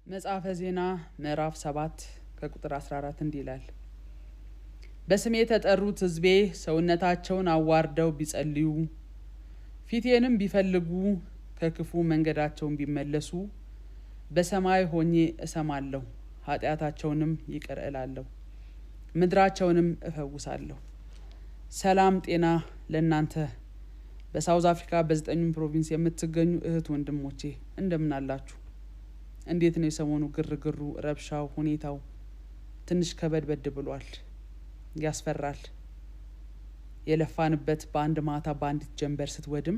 መጽሐፈ ዜና ምዕራፍ 7 ከቁጥር 14 እንዲህ ይላል። በስሜ የተጠሩት ሕዝቤ ሰውነታቸውን አዋርደው ቢጸልዩ፣ ፊቴንም ቢፈልጉ፣ ከክፉ መንገዳቸውን ቢመለሱ፣ በሰማይ ሆኜ እሰማለሁ፣ ኃጢአታቸውንም ይቅር እላለሁ፣ ምድራቸውንም እፈውሳለሁ። ሰላም ጤና ለእናንተ በሳውዝ አፍሪካ በዘጠኙም province የምትገኙ እህት ወንድሞቼ፣ እንደምን አላችሁ? እንዴት ነው የሰሞኑ ግርግሩ፣ ረብሻው፣ ሁኔታው? ትንሽ ከበድበድ ብሏል። ያስፈራል። የለፋንበት በአንድ ማታ በአንዲት ጀንበር ስትወድም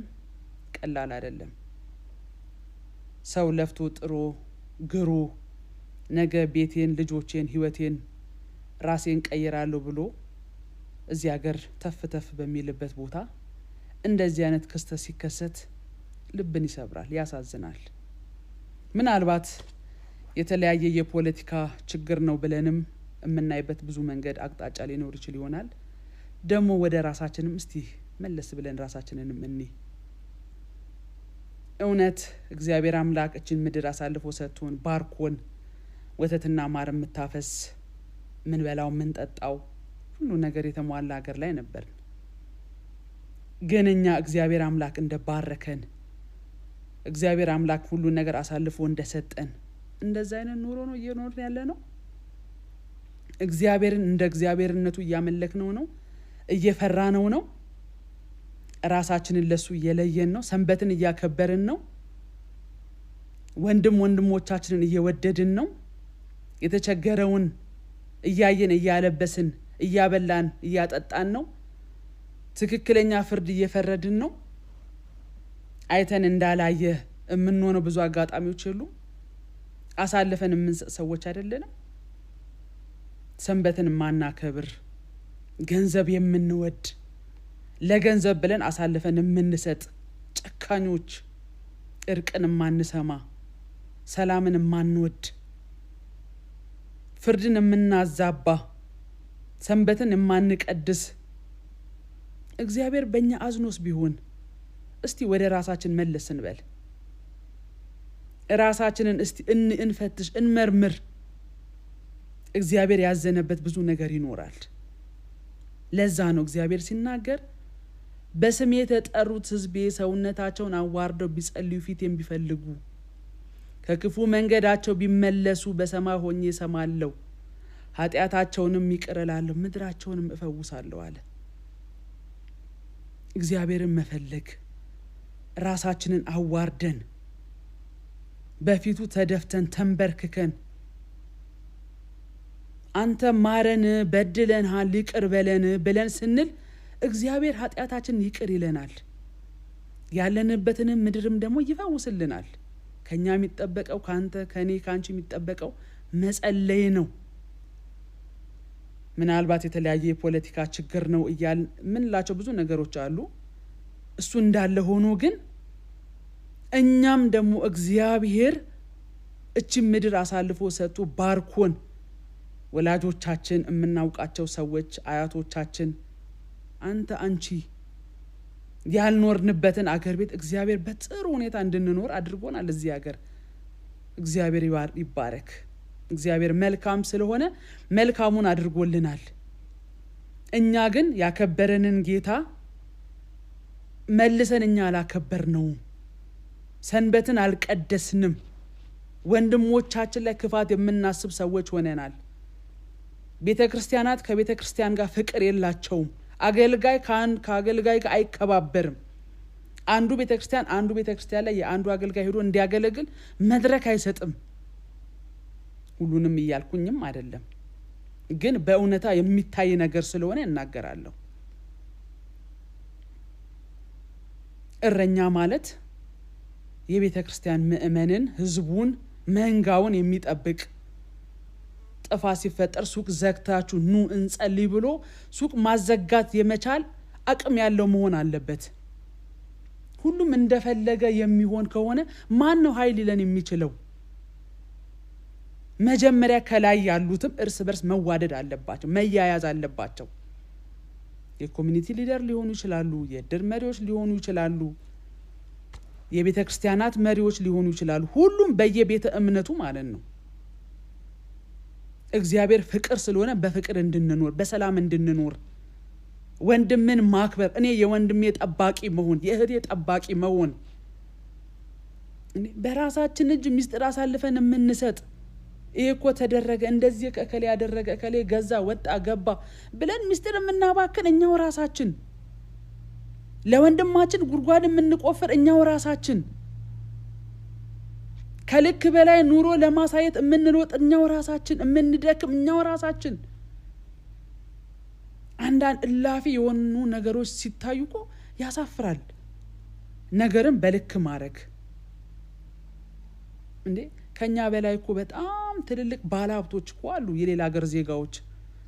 ቀላል አይደለም። ሰው ለፍቶ ጥሮ ግሮ ነገ ቤቴን፣ ልጆቼን፣ ህይወቴን፣ ራሴን ቀይራለሁ ብሎ እዚህ ሀገር ተፍ ተፍ በሚልበት ቦታ እንደዚህ አይነት ክስተት ሲከሰት ልብን ይሰብራል፣ ያሳዝናል። ምናልባት የተለያየ የፖለቲካ ችግር ነው ብለንም የምናይበት ብዙ መንገድ አቅጣጫ ሊኖር ይችል ይሆናል። ደግሞ ወደ ራሳችንም እስቲ መለስ ብለን ራሳችንንም እኒ እውነት እግዚአብሔር አምላክ እችን ምድር አሳልፎ ሰጥቶን ባርኮን ወተትና ማር የምታፈስ፣ ምን በላው ምን ጠጣው ሁሉ ነገር የተሟላ ሀገር ላይ ነበርን። ግን እኛ እግዚአብሔር አምላክ እንደ ባረከን፣ እግዚአብሔር አምላክ ሁሉን ነገር አሳልፎ እንደሰጠን እንደዛ አይነት ኑሮ ነው እየኖርን ያለ ነው። እግዚአብሔርን እንደ እግዚአብሔርነቱ እያመለክነው ነው፣ እየፈራነው ነው፣ ራሳችንን ለሱ እየለየን ነው፣ ሰንበትን እያከበርን ነው፣ ወንድም ወንድሞቻችንን እየወደድን ነው፣ የተቸገረውን እያየን እያለበስን እያበላን እያጠጣን ነው፣ ትክክለኛ ፍርድ እየፈረድን ነው። አይተን እንዳላየ የምንሆነው ብዙ አጋጣሚዎች የሉም። አሳልፈን የምንሰጥ ሰዎች አይደለንም። ሰንበትን የማናከብር፣ ገንዘብ የምንወድ፣ ለገንዘብ ብለን አሳልፈን የምንሰጥ ጨካኞች፣ እርቅን የማንሰማ፣ ሰላምን የማንወድ፣ ፍርድን የምናዛባ፣ ሰንበትን የማንቀድስ፣ እግዚአብሔር በእኛ አዝኖስ ቢሆን እስቲ ወደ ራሳችን መለስ እንበል። ራሳችንን እስቲ እንፈትሽ፣ እንመርምር። እግዚአብሔር ያዘነበት ብዙ ነገር ይኖራል። ለዛ ነው እግዚአብሔር ሲናገር በስሜ የተጠሩት ሕዝቤ ሰውነታቸውን አዋርደው ቢጸልዩ፣ ፊቴን ቢፈልጉ፣ ከክፉ መንገዳቸው ቢመለሱ፣ በሰማይ ሆኜ እሰማለሁ፣ ኃጢአታቸውንም ይቅር እላለሁ፣ ምድራቸውንም እፈውሳለሁ አለ። እግዚአብሔርን መፈለግ፣ ራሳችንን አዋርደን በፊቱ ተደፍተን ተንበርክከን አንተ ማረን፣ በድለንሃል፣ ይቅር በለን ብለን ስንል እግዚአብሔር ኃጢአታችንን ይቅር ይለናል። ያለንበትንም ምድርም ደግሞ ይፈውስልናል። ከኛ የሚጠበቀው፣ ከአንተ፣ ከእኔ፣ ከአንቺ የሚጠበቀው መጸለይ ነው። ምናልባት የተለያየ የፖለቲካ ችግር ነው እያልን የምንላቸው ብዙ ነገሮች አሉ። እሱ እንዳለ ሆኖ ግን እኛም ደግሞ እግዚአብሔር እችን ምድር አሳልፎ ሰጥቶ ባርኮን፣ ወላጆቻችን፣ የምናውቃቸው ሰዎች፣ አያቶቻችን፣ አንተ፣ አንቺ ያልኖርንበትን አገር ቤት እግዚአብሔር በጥሩ ሁኔታ እንድንኖር አድርጎናል። እዚህ ሀገር እግዚአብሔር ይባረክ። እግዚአብሔር መልካም ስለሆነ መልካሙን አድርጎልናል። እኛ ግን ያከበረንን ጌታ መልሰን እኛ አላከበርነውም። ሰንበትን አልቀደስንም። ወንድሞቻችን ላይ ክፋት የምናስብ ሰዎች ሆነናል። ቤተ ክርስቲያናት ከቤተ ክርስቲያን ጋር ፍቅር የላቸውም። አገልጋይ ከአገልጋይ ጋር አይከባበርም። አንዱ ቤተ ክርስቲያን አንዱ ቤተ ክርስቲያን ላይ የአንዱ አገልጋይ ሄዶ እንዲያገለግል መድረክ አይሰጥም። ሁሉንም እያልኩኝም አይደለም፣ ግን በእውነታ የሚታይ ነገር ስለሆነ እናገራለሁ። እረኛ ማለት የቤተ ክርስቲያን ምእመንን፣ ህዝቡን፣ መንጋውን የሚጠብቅ፣ ጥፋት ሲፈጠር ሱቅ ዘግታችሁ ኑ እንጸልይ ብሎ ሱቅ ማዘጋት የመቻል አቅም ያለው መሆን አለበት። ሁሉም እንደፈለገ የሚሆን ከሆነ ማን ነው ኃይል ሊለን የሚችለው? መጀመሪያ ከላይ ያሉትም እርስ በርስ መዋደድ አለባቸው፣ መያያዝ አለባቸው። የ community leader ሊሆኑ ይችላሉ፣ የእድር መሪዎች ሊሆኑ ይችላሉ፣ የቤተ ክርስቲያናት መሪዎች ሊሆኑ ይችላሉ። ሁሉም በየቤተ እምነቱ ማለት ነው። እግዚአብሔር ፍቅር ስለሆነ በፍቅር እንድንኖር፣ በሰላም እንድንኖር፣ ወንድምን ማክበር፣ እኔ የወንድሜ ጠባቂ መሆን፣ የእህቴ ጠባቂ መሆን፣ በራሳችን እጅ ሚስጥር አሳልፈን የምንሰጥ፣ ይሄ እኮ ተደረገ፣ እንደዚህ እከሌ ያደረገ፣ እከሌ ገዛ፣ ወጣ፣ ገባ ብለን ሚስጥር የምናባክን እኛው ራሳችን፣ ለወንድማችን ጉድጓድ የምንቆፍር እኛው ራሳችን፣ ከልክ በላይ ኑሮ ለማሳየት የምንሮጥ እኛው ራሳችን፣ የምንደክም እኛው ራሳችን። አንዳንድ እላፊ የሆኑ ነገሮች ሲታዩ እኮ ያሳፍራል። ነገርን በልክ ማድረግ እንዴ! ከኛ በላይ እኮ በጣም ትልልቅ ባለሀብቶች እኮ አሉ፣ የሌላ ሀገር ዜጋዎች፣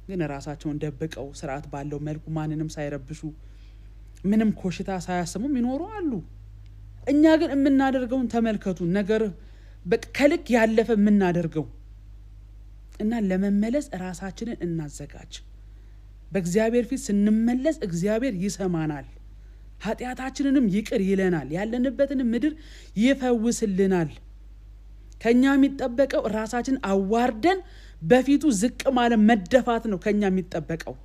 ግን ራሳቸውን ደብቀው ስርዓት ባለው መልኩ ማንንም ሳይረብሹ ምንም ኮሽታ ሳያሰሙ ይኖሩ አሉ። እኛ ግን የምናደርገውን ተመልከቱ። ነገር ከልክ ያለፈ የምናደርገው እና ለመመለስ ራሳችንን እናዘጋጅ። በእግዚአብሔር ፊት ስንመለስ እግዚአብሔር ይሰማናል፣ ኃጢአታችንንም ይቅር ይለናል፣ ያለንበትንም ምድር ይፈውስልናል። ከኛ የሚጠበቀው ራሳችንን አዋርደን በፊቱ ዝቅ ማለት፣ መደፋት ነው ከኛ የሚጠበቀው።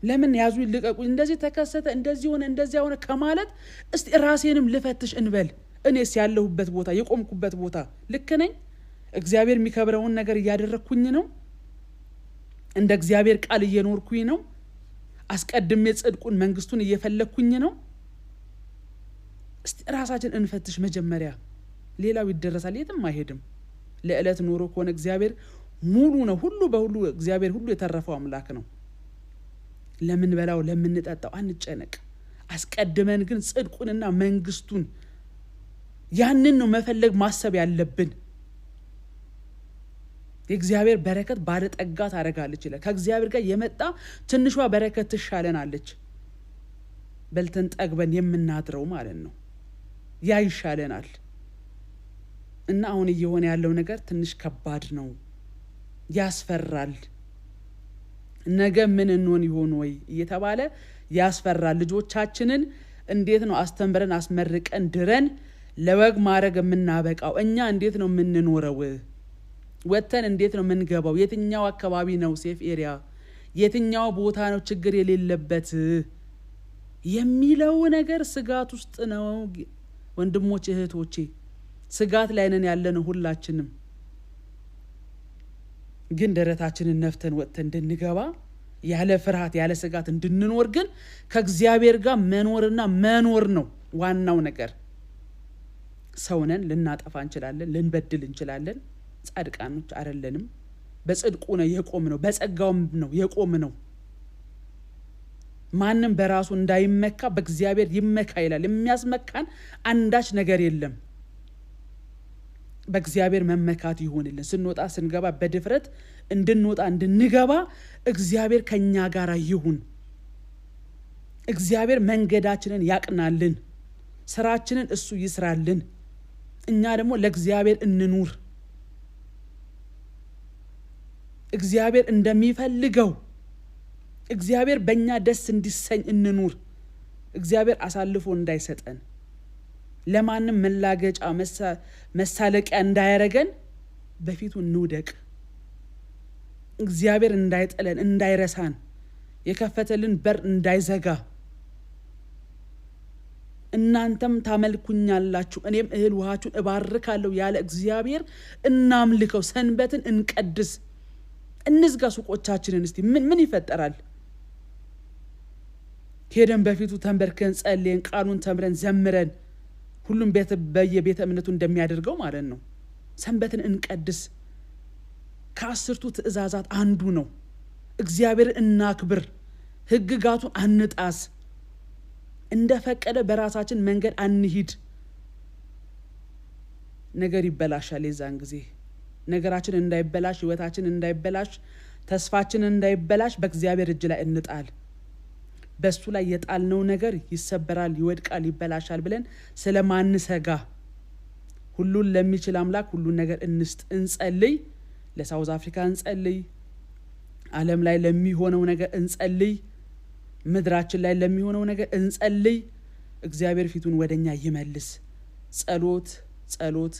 ለምን ያዙ ይልቀቁኝ፣ እንደዚህ ተከሰተ፣ እንደዚህ ሆነ፣ እንደዚያ ሆነ ከማለት እስቲ ራሴንም ልፈትሽ እንበል። እኔስ ያለሁበት ቦታ፣ የቆምኩበት ቦታ ልክ ነኝ? እግዚአብሔር የሚከብረውን ነገር እያደረግኩኝ ነው? እንደ እግዚአብሔር ቃል እየኖርኩኝ ነው? አስቀድሜ ጽድቁን መንግስቱን እየፈለግኩኝ ነው? እስቲ ራሳችን እንፈትሽ መጀመሪያ። ሌላው ይደረሳል፣ የትም አይሄድም። ለዕለት ኑሮ ከሆነ እግዚአብሔር ሙሉ ነው። ሁሉ በሁሉ እግዚአብሔር ሁሉ የተረፈው አምላክ ነው። ለምንበላው ለምንጠጣው አንጨነቅ። አስቀድመን ግን ጽድቁንና መንግስቱን ያንን ነው መፈለግ፣ ማሰብ ያለብን። የእግዚአብሔር በረከት ባለጠጋ ታደርጋለች ይላል። ከእግዚአብሔር ጋር የመጣ ትንሿ በረከት ትሻለናለች። በልተን ጠግበን የምናድረው ማለት ነው። ያ ይሻለናል። እና አሁን እየሆነ ያለው ነገር ትንሽ ከባድ ነው፣ ያስፈራል። ነገ ምን እንሆን ይሆን ወይ እየተባለ ያስፈራል። ልጆቻችንን እንዴት ነው አስተምረን፣ አስመርቀን፣ ድረን ለወግ ማድረግ የምናበቃው? እኛ እንዴት ነው የምንኖረው? ወጥተን እንዴት ነው የምንገባው? የትኛው አካባቢ ነው safe area? የትኛው ቦታ ነው ችግር የሌለበት የሚለው ነገር ስጋት ውስጥ ነው። ወንድሞች እህቶቼ፣ ስጋት ላይ ነን ያለነው ሁላችንም። ግን ደረታችንን ነፍተን ወጥተን እንድንገባ፣ ያለ ፍርሃት ያለ ስጋት እንድንኖር ግን ከእግዚአብሔር ጋር መኖርና መኖር ነው ዋናው ነገር። ሰውነን ልናጠፋ እንችላለን፣ ልንበድል እንችላለን። ጻድቃኖች አይደለንም። በጽድቁ ነው የቆምነው፣ በጸጋውም ነው የቆምነው። ማንም በራሱ እንዳይመካ በእግዚአብሔር ይመካ ይላል። የሚያስመካን አንዳች ነገር የለም። በእግዚአብሔር መመካት ይሆንልን። ስንወጣ ስንገባ በድፍረት እንድንወጣ እንድንገባ እግዚአብሔር ከኛ ጋር ይሁን። እግዚአብሔር መንገዳችንን ያቅናልን፣ ስራችንን እሱ ይስራልን። እኛ ደግሞ ለእግዚአብሔር እንኑር። እግዚአብሔር እንደሚፈልገው፣ እግዚአብሔር በእኛ ደስ እንዲሰኝ እንኑር። እግዚአብሔር አሳልፎ እንዳይሰጠን፣ ለማንም መላገጫ መሳለቂያ እንዳያረገን በፊቱ እንውደቅ። እግዚአብሔር እንዳይጥለን፣ እንዳይረሳን፣ የከፈተልን በር እንዳይዘጋ፣ እናንተም ታመልኩኛላችሁ እኔም እህል ውሃችሁን እባርካለሁ ያለ እግዚአብሔር እናምልከው። ሰንበትን እንቀድስ፣ እንዝጋ ሱቆቻችንን። እስቲ ምን ምን ይፈጠራል? ሄደን በፊቱ ተንበርከን ጸልየን፣ ቃሉን ተምረን፣ ዘምረን፣ ሁሉም በየቤተ እምነቱ እንደሚያደርገው ማለት ነው። ሰንበትን እንቀድስ። ከአስርቱ ትእዛዛት አንዱ ነው። እግዚአብሔርን እናክብር፣ ሕግጋቱን አንጣስ፣ እንደፈቀደ በራሳችን መንገድ አንሂድ። ነገር ይበላሻል። የዛን ጊዜ ነገራችን እንዳይበላሽ፣ ህይወታችን እንዳይበላሽ፣ ተስፋችን እንዳይበላሽ በእግዚአብሔር እጅ ላይ እንጣል። በሱ ላይ የጣልነው ነገር ይሰበራል፣ ይወድቃል፣ ይበላሻል ብለን ስለማንሰጋ ሁሉን ለሚችል አምላክ ሁሉን ነገር እንስጥ፣ እንጸልይ። ለ South Africa እንጸልይ። ዓለም ላይ ለሚሆነው ነገር እንጸልይ። ምድራችን ላይ ለሚሆነው ነገር እንጸልይ። እግዚአብሔር ፊቱን ወደኛ ይመልስ። ጸሎት፣ ጸሎት፣